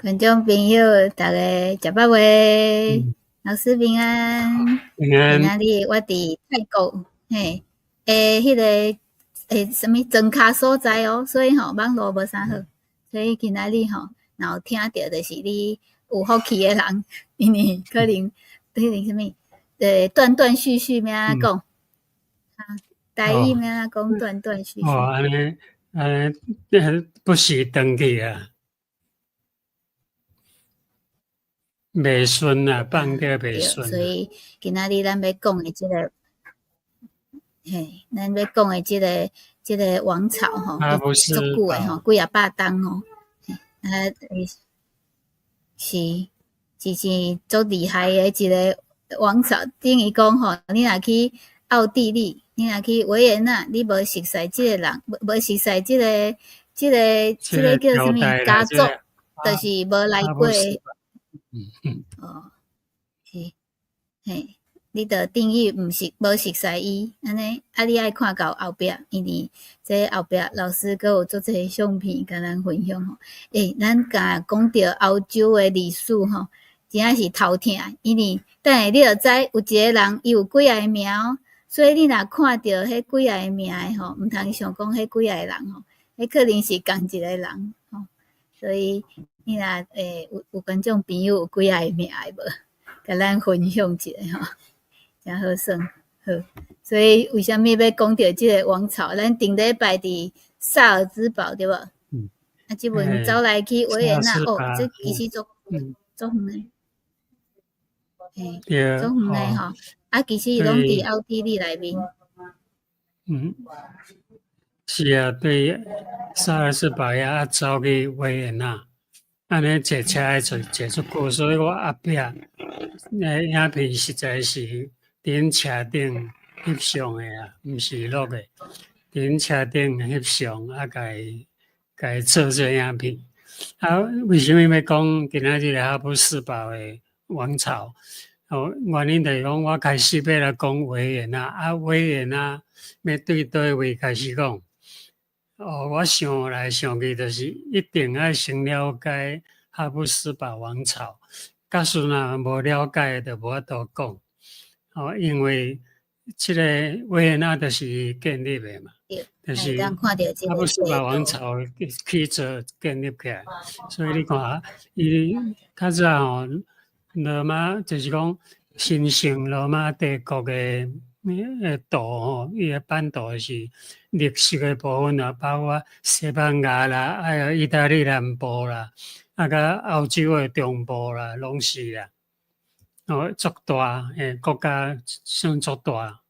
觀眾朋友，逐家食飽未？老師平安。平安。今仔日我佇泰國，嘿，彼個啥物莊跤所在哦，所以吼網路無啥好，所以今仔日吼，若有聽著就是你有福氣的人，因為可能啥物，斷斷續續欲按怎講？啊，台語欲按怎講斷斷續續？哦，按呢按呢，不時斷去啊。袂順啊，放著袂順。所以今仔日咱欲講的這個，嘿，咱欲講的這個王朝吼，足久的吼，幾仔百冬哦，啊，是，是足厲害的一個王朝。等於講吼，你若去奧地利，你若去維也納，你無熟似這個人，無熟似這個叫啥物家族，就是無來過。哦，是，嘿，你就等於毋是無熟似伊，按呢，啊，你愛看到後壁，因為這後壁老師閣有足濟相片共咱分享吼。欸，咱敢講著歐洲的歷史吼，真正是頭痛，因為等下你就知有一個人伊有幾仔個名哦，所以你若看著彼幾仔個名的吼，毋通想講彼幾仔個人吼，彼可能是仝一個人吼，所以。你若有觀眾朋友有幾仔個名的無？共咱分享一下吼，誠好耍。好，所以為啥物欲講著這個王朝？咱頂禮拜佇薩爾茲堡對無？嗯。啊，這陣走來去維也納哦，這其實足足遠的，嘿，足遠的吼。啊，其實伊攏佇奧地利內面。嗯，是啊，對薩爾茲堡遐走去維也納。按呢坐車愛坐坐足久，所以我後壁那影片實在是佇𪜶車頂翕相的啊，毋是錄的。佇𪜶車頂翕相，啊，共伊做這影片。啊，為啥物欲講今仔日的哈布斯堡的王朝？哦，原因就是講我開始欲來講維也納，啊，維也納欲對佗位開始講？哦，我想來想去，就是一定愛先了解哈布斯堡王朝。假使若無了解，就無法度講。哦，因為這個維也納就是伊建立的嘛，就是哈布斯堡王朝去做建立起來。所以你看，伊較早吼，羅馬就是講神聖羅馬帝國的圖吼，伊的版圖是綠色的部分啊，包括西班牙啦，還有意大利南部啦，啊，佮歐洲的中部啦，攏是啦。哦，足大，國家算足大。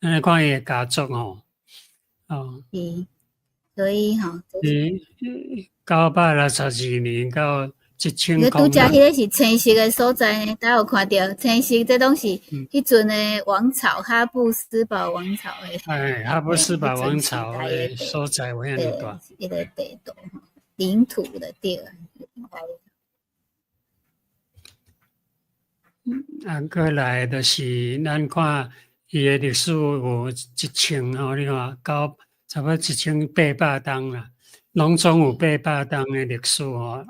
咱來看伊的家族吼，哦。是，所以吼。962年到一千。你拄才彼个是青色的所在呢，大家有看著？青色這攏是彼陣的王朝，哈布斯堡王朝的。哎，哈布斯堡王朝的所在有遐爾大。一個地圖，領土的對。啊，過來就是咱看伊的歷史有一千吼，你看到差不多1800冬啦，攏總有八百冬的歷史吼。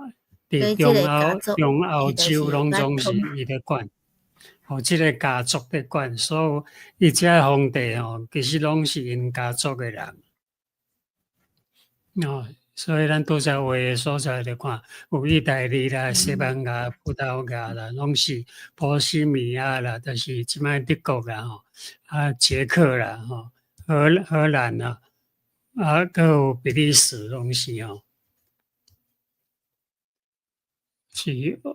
佇中歐洲攏總是伊咧管，予這個家族咧管，所有伊這皇帝吼，其實攏是𪜶家族的人。哦，所以咱拄才畫的所在來看，有意大利啦、西班牙、葡萄牙啦，攏是波西米亞啦，就是這擺德國啦吼，啊捷克啦吼，荷蘭啦，啊，閣有比利時攏是吼。是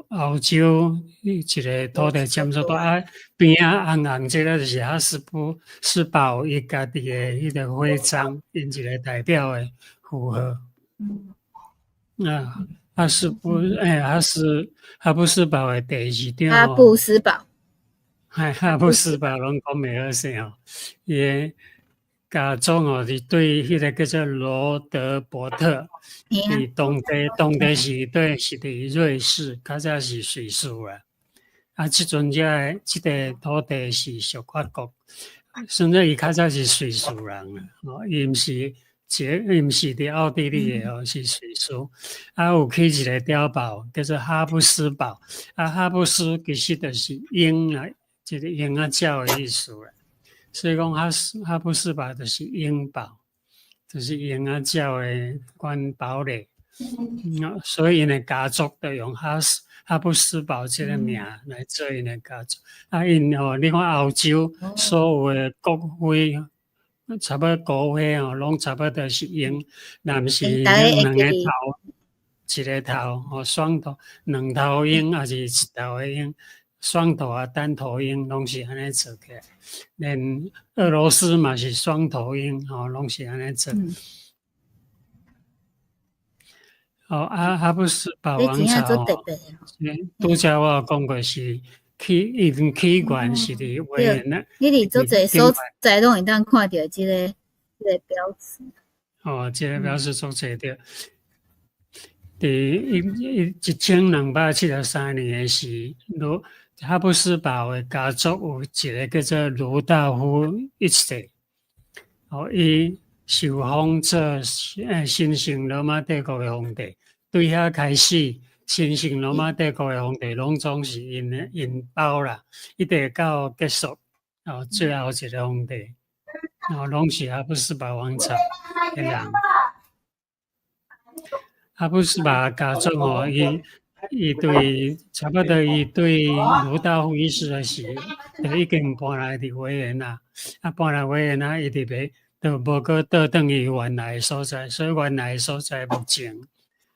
歐洲一個土地佔足大，啊邊仔紅紅這个就是哈斯布斯堡伊家己的彼個徽章，𪜶一個代表的符號。啊，哈斯布欸，哈布斯堡的第二張。哈布斯堡。哎，哈布斯堡攏講袂好勢吼，伊的家族哦是對彼個叫做羅德伯特，佇當地是對是佇瑞士，較早是瑞士啦。啊，這陣這个這個土地是屬法國，雖然伊較早是瑞士人啦，哦，伊毋是捷，伊毋是佇奧地利的哦，是瑞士。啊，有起一个碉堡，叫做哈布斯堡。啊，哈布斯其實就是鷹啦，一個鷹仔鳥的意思啦。所以講哈布斯堡就是鷹堡，就是鷹仔鳥的款堡壘。所以𪜶的家族就用哈布斯堡這個名來做𪜶的家族。啊，𪜶吼，你看歐洲所有的國徽，差不多國徽吼，攏差不多是鷹，若毋是兩個頭，一個頭吼，雙頭兩頭鷹，抑是一頭的鷹，雙頭啊單頭鷹，攏是按呢做起來。連俄羅斯嘛是雙頭鷹，吼，攏是按呢做。哦，啊，哈布斯堡王朝吼，拄才我有講過是起，已經起源是佇維也納。你佇足濟所在攏會當看著這個標誌。哦，這個標誌足濟著。佇1273年的時，盧哈布斯堡的家族有一個叫做魯道夫一世，哦，伊受封做神聖羅馬帝國的皇帝。對遐開始，神聖羅馬帝國的皇帝攏總是𪜶的𪜶包啦，一直到結束，哦，最後一個皇帝，哦，攏是哈布斯堡王朝的人。哈布斯堡家族吼，伊對差不多，伊對魯道夫一世的時，就已經搬來佇維也納，啊，搬來維也納，伊佇袂，就無閣倒轉去原來的所在，所以原來的所在目前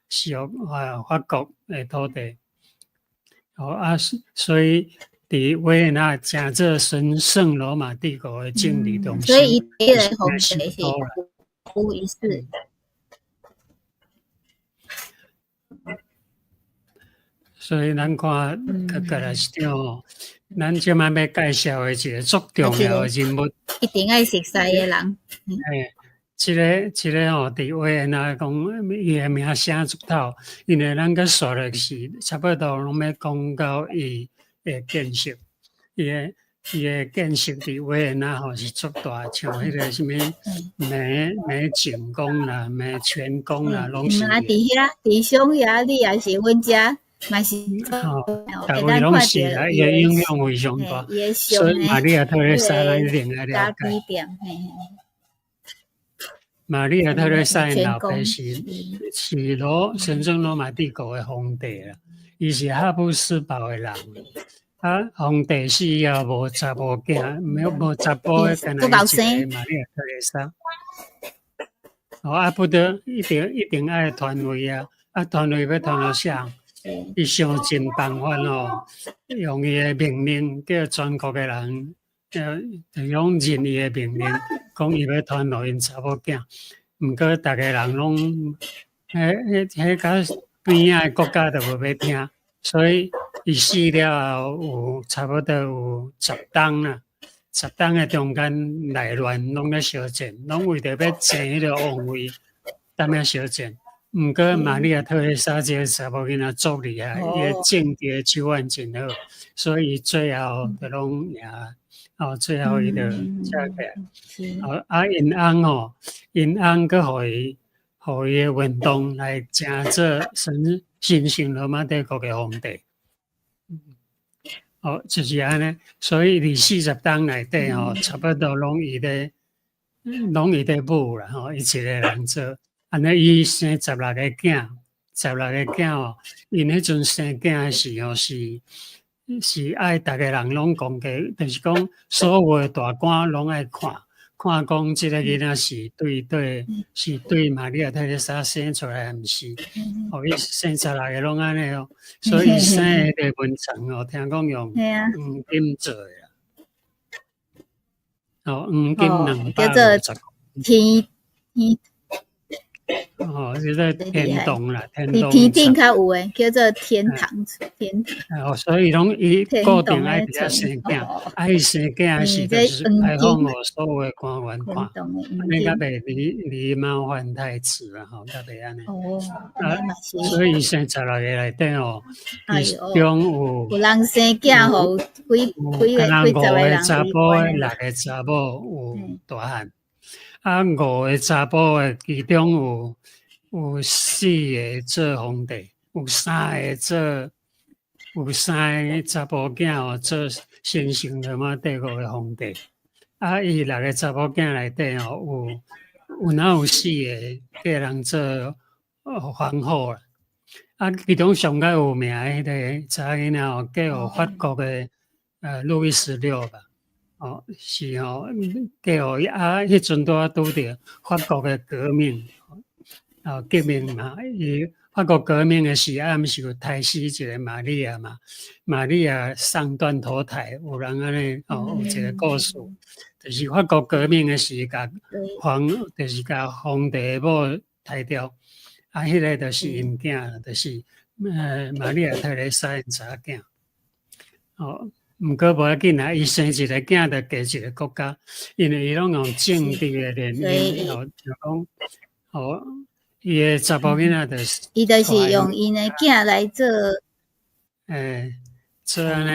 是予法國的土地。哦啊，所以佇維也納成做神聖羅馬帝國的政治中心。所以伊彼个皇帝是夫一世。所以咱看，閣來一張吼，咱這擺欲介紹的一個足重要的人物，一定愛熟似的人。嘿，這個吼，佇維也納講，伊的名聲足透，因為咱閣紲落是差不多攏欲講到伊的見識，伊的見識佇維也納吼是足大，像彼個啥物美景宮啦、美泉宮啦，攏是。啊，佇遐，佇匈牙利也是阮遮。嘛是，吼，逐位攏是啊，伊的影響非常大，所以瑪麗亞特蕾莎咱一定愛了解。瑪麗亞特蕾莎𪜶老爸是神聖羅馬帝國的皇帝啦，伊是哈布斯堡的人。啊，皇帝死以後無查某囝，沒無查埔的，干焦伊一個瑪麗亞特蕾莎。哦，啊，不得一定愛傳位啊，啊，傳位欲傳予啥？伊想盡辦法哦，用伊的命令叫全國的人，就用認伊的命令，講伊欲傳予𪜶查某囝。毋過逐個人攏，彼較邊仔的國家就無欲聽，所以伊死了後有差不多有十冬啦，十冬的中間內亂攏咧相戰，攏為著欲爭彼个王位，踮遐相戰。毋過瑪麗亞特蕾莎這個查某囡仔足厲害，伊的政治的手腕真好，所以最後就攏贏。哦，最後伊就遮起來。哦，啊，𪜶翁吼，𪜶翁閣予伊的運動來成做神聖羅馬帝國的皇帝。哦，就是按呢，所以佇40冬內底吼，差不多攏伊咧舞啦，吼，伊一個人做。按呢，伊生十六个囝，十六个囝哦，𪜶彼陣生囝的時候是愛逐個人攏講嘅，就是講所有的大官攏愛看，看講這個囡仔是對瑪麗亞特蕾莎生出來，毋是？哦，伊生十六个攏按呢哦，所以伊生的彼個文床哦，聽講用黃金做的啦。哦，黃金250 天天。哦，這個天堂啦，天堂。天頂較有的，叫做天堂，天堂。哦，所以攏伊固定愛佇遐生囝，啊，伊生囝時就是開放予所有的官員看，按呢才袂狸貓換太子啊，吼，才袂按呢。哦，啊，所以伊生十六个內底哦，其中有有人生囝吼，幾幾個幾十個人。五個查埔的，六個查某有大漢。啊，五个查埔的其中有四个做皇帝，有三个查埔囝哦做神圣罗马帝国的皇帝。啊，伊六个查某囝內底哦，有哪有四個嫁人做皇后啦。啊，其中上較有名的彼個查某囡仔哦，嫁予法國的路易十六吧。哦，是哦，嫁予伊啊，彼陣拄仔拄著法國的革命，哦，革命嘛，伊法國革命的時，啊，毋是有刣死一個瑪利亞嘛？瑪利亞上斷頭台，有人按呢哦，有一個故事，就是法國革命的時，共皇，就是共皇帝的某刣掉，啊，彼個就是𪜶囝，就是瑪利亞特蕾莎𪜶查某囝。哦，毋過無要緊啦，伊生一個囝就嫁一個國家，因為伊攏用政治的聯姻，哦，就講，哦，伊的查埔囡仔就是，伊就是用𪜶的囝來做，欸，做按呢，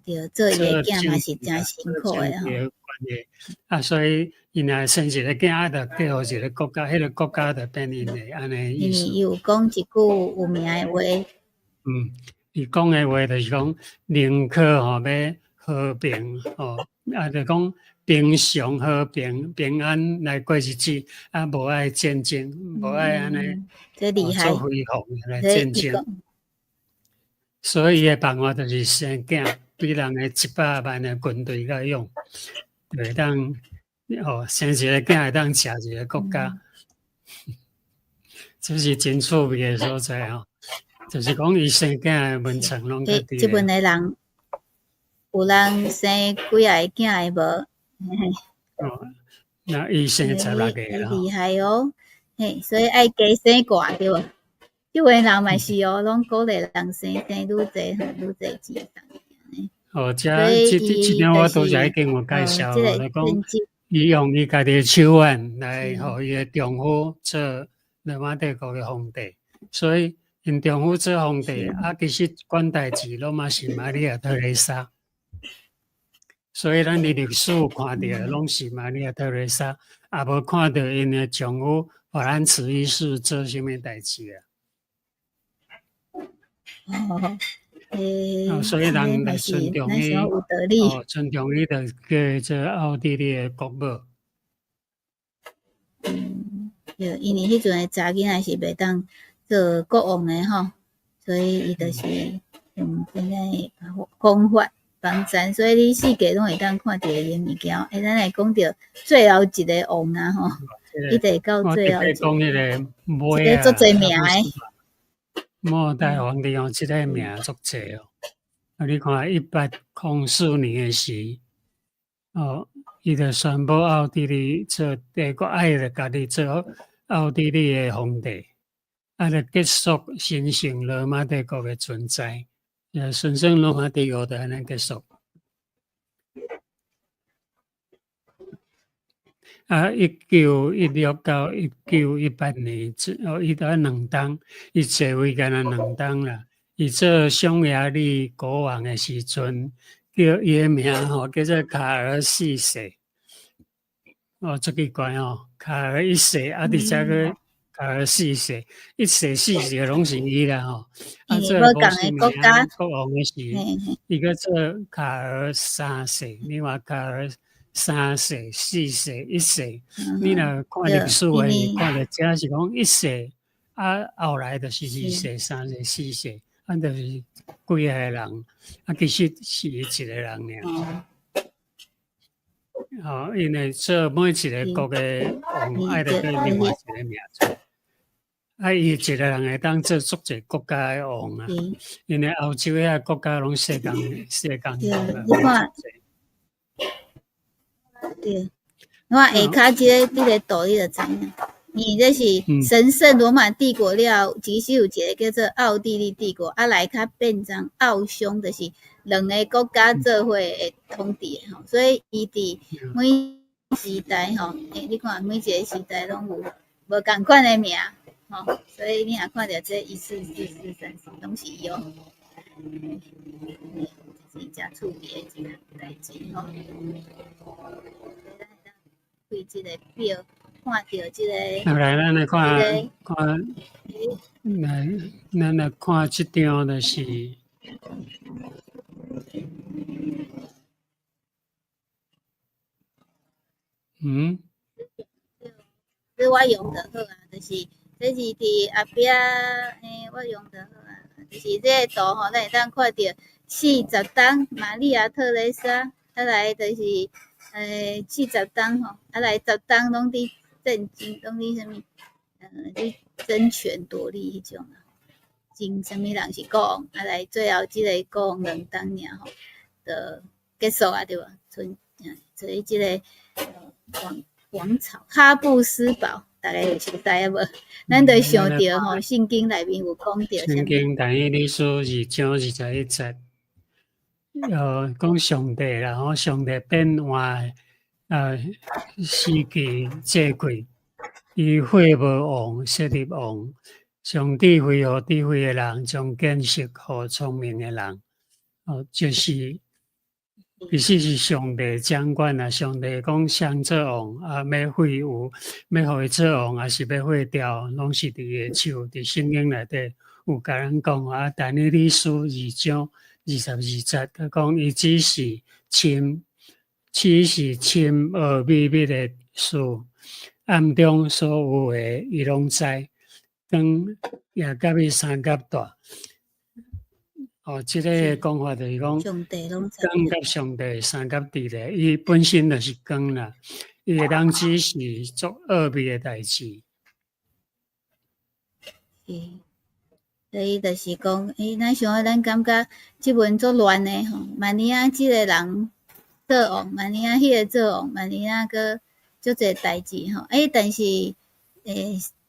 對，做伊的囝嘛是誠辛苦的吼。啊，所以伊若生一個囝，啊，就嫁予一個國家，彼個國家就變𪜶的按呢意思。因為伊有講一句有名的話。嗯，伊講的話就是講，寧可吼欲和平吼，啊，就講平常和平平安來過日子，啊，無愛戰爭，無愛按呢，這厲害，做非常來戰爭。所以伊的辦法就是生囝，比人的100萬的軍隊較勇，就會當哦生一個囝會當食一個國家，這是真趣味的所在吼。就是講伊生囝的文章攏佇。這陣的人有人生幾仔個囝的無？哦，那伊生16個啦。厲害哦，嘿，所以愛加生掛對無？這陣人嘛是哦，攏鼓勵人生生愈濟，愈濟錢。哦，這點我拄才已經有介紹來講，伊用伊家己的手腕來予伊的丈夫做羅馬帝國的皇帝，所以𪜶丈夫做皇帝，啊，其實管代誌攏嘛是瑪利亞特蕾莎，所以咱佇歷史看著的攏是瑪利亞特蕾莎，也無看著𪜶的丈夫法蘭茨一世做啥物代誌啊。哦，欸，所以人來尊重伊，哦，尊重伊就叫做奧地利的國母。嗯，對，因為彼陣的查囡仔是袂當做國王的吼，所以伊就是用這個方法幫贊，所以你四界攏會當看著伊的物件。欸，咱來講著最後一個王啊吼，一直到最後一個，一個足濟名的。末代皇帝哦，這個名足濟哦。啊，你看1804年的時，哦，伊就宣布奧地利做帝國，愛就家己做奧地利的皇帝，啊，就結束神聖羅馬帝國的存在。神聖羅馬帝國就按呢結束。啊，1916到1918年，哦，伊都兩冬，伊在位敢若兩冬啦。伊做匈牙利國王的時陣，叫伊的名吼叫做卡爾四世。哦，足奇怪哦，卡爾一世，啊，佇遮閣卡爾四世，一世、四世攏是伊啦吼。啊，做波西米亞國王的時，伊閣做卡爾三世，你話卡爾三世、四世、一世，你若看歷史的，看著遮是講一世，啊，後來就是二世、三世、四世，啊，就是幾個人，啊，其實是伊一個人爾。哦，因為做每一個國的王，愛著叫另外一個名字。啊，伊一個人會當做足濟國家的王啊，因為歐洲遐國家攏細共細共。對，我下跤這個圖你就知影，伊這是神聖羅馬帝國了，其實有一個叫做奧地利帝國，啊來較變成奧匈，就是兩个國家做伙會統治的吼，所以伊佇每時代吼，欸，你看每一個時代攏有無仝款的名吼，所以你若看著這一世、四世、三世攏是伊哦。是誠趣味的一項代誌吼。開這個表。看著這個。來，咱來看看，來，咱來看這張就是。嗯。這我用就好啊，就是這是佇後壁，我用就好啊，就是這個圖吼，咱會當看著40冬瑪利亞特蕾莎，啊來就是40冬吼，啊來10冬攏佇戰爭，攏佇啥物？佇爭權奪利彼種啊，爭啥物人是國王，啊來最後這个國王2冬爾吼，就結束啊，對無？所以這个王朝哈布斯堡，大家有熟悉啊無？咱就想著吼，聖經內面有講著。聖經但以理書2章21節，講上帝啦，吼，上帝變換時期節季，伊廢無王，設立王。上智慧予智慧的人，將見識予聰明的人，哦，就是其實是上帝掌管啊。上帝講誰做王啊，欲廢有，欲予伊做王，抑是欲廢掉，攏是佇伊的手。佇聖經內底有共咱講啊。但以理書2章22節，佢講伊只是深奧秘密的事，暗中所有的伊攏知。光也佮伊相佮大。哦，這个講法就是講，光佮上帝相佮佇咧，伊本身就是光啦，伊會當只是做奧秘的代誌。是，所以就是講，咱想咱感覺這陣足亂的吼，萬年仔這个人做王，萬年仔彼个做王，萬年仔閣足濟代誌吼。但是，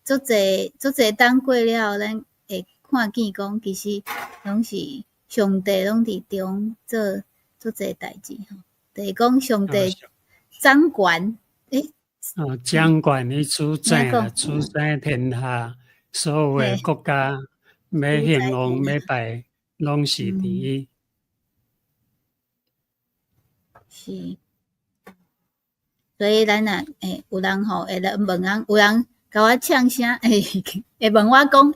足濟足濟冬過了後，咱會看見講，其實攏是上帝攏佇中做足濟代誌吼。就是講上帝掌權，哦，掌權伊主宰啦，主宰天下所有的國家，欲興旺欲敗，攏是佇伊。是，所以咱若有人吼會來問人，有人共我嗆聲，會問我講，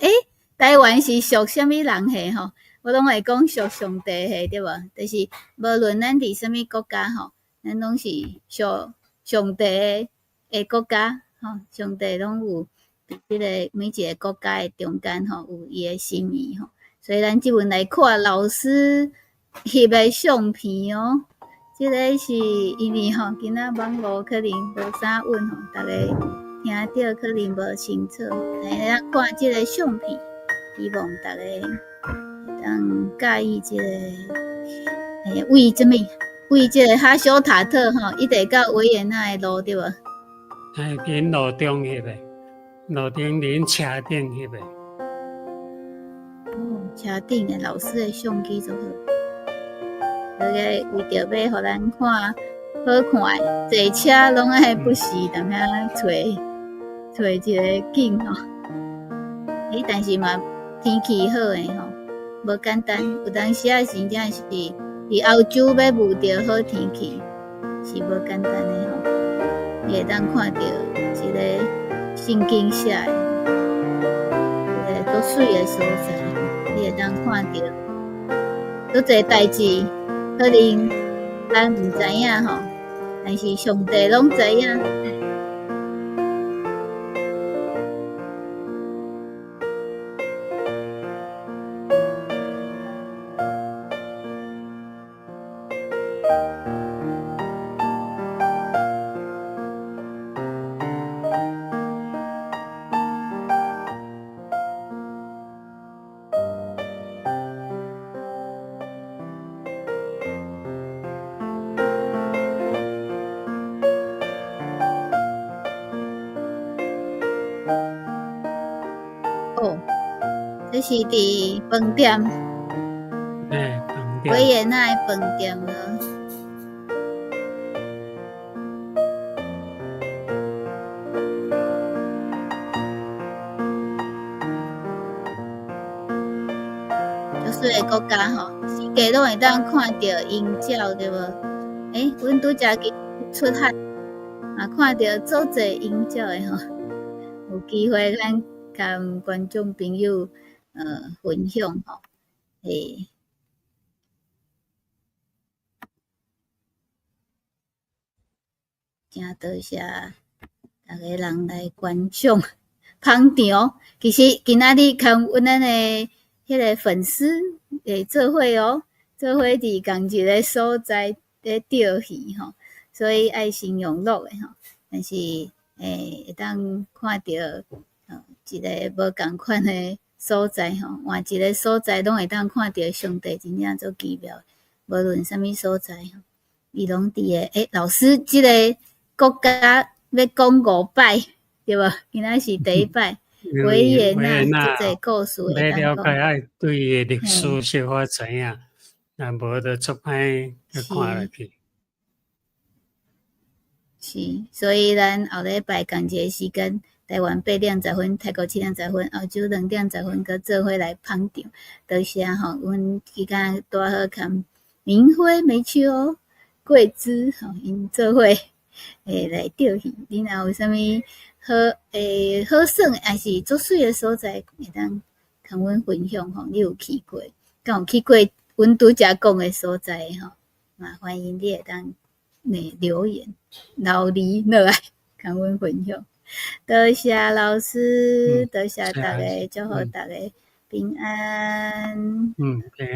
台灣是屬啥物人的吼？我攏會講屬上帝的，對無？就是無論咱佇啥物國家吼，咱攏是屬上帝的國家吼。上帝攏有佇這個每一个國家的中間吼，有伊的心意吼。所以咱這陣來看老師翕的相片哦。這个是因為吼，今仔網路可能無啥穩吼，逐家聽著可能無清楚。來，咱看這个相片，希望逐家會當佮意這个，為啥物？為這个哈修塔特吼，一直到維也納的路對無？哎，佇路中翕的，路頂佇車頂翕的。哦，車頂的老師的相機足好。這个為著欲予咱看好看的，坐車攏愛不時踮遐揣揣一个景吼。但是嘛，天氣好的吼，無簡單。有當時仔真正是佇歐洲欲遇著好天氣是無簡單的吼。你會當看著一个聖經寫的，一个足媠的所在，你會當看著足濟代誌。可能咱毋知影吼，但是上帝攏知影。這是佇飯店，飯店，維也納的飯店咯。足媠的國家吼，四界攏會當看著鷹鳥，對無？阮拄才去出海，嘛看著足濟影照的吼，有機會咱共觀眾朋友分享吼，欸。真多謝逐个人來觀賞捧場。其實今仔日共阮咱的彼个粉絲會做伙哦，做伙佇仝一个所在咧釣魚吼，所以愛形容樂的吼。但是會當看著一个無仝款的所在吼，換一个所在攏會當看著上帝真正足奇妙，無論啥物所在吼，伊攏佇個。欸，老師，這个國家欲講五擺，對無？今仔是第一擺，維也納這個故事會當講。欲了解愛對伊的歷史小可知影，若無就足歹去看落去。是，所以咱後禮拜仝一个時間，台灣8點10分，泰國7點10分，澳洲2點10分，閣做伙來捧場。多謝吼，阮期間拄好共明輝、梅秋、桂枝吼，𪜶做伙來釣魚。你若有啥物好好耍，抑是足媠的所在，會當共阮分享吼。你有去過，敢有去過阮拄才講的所在吼？嘛歡迎你會當留言留言落來，共阮分享。多謝老師，多謝大家，祝福大家平安。嗯，平安。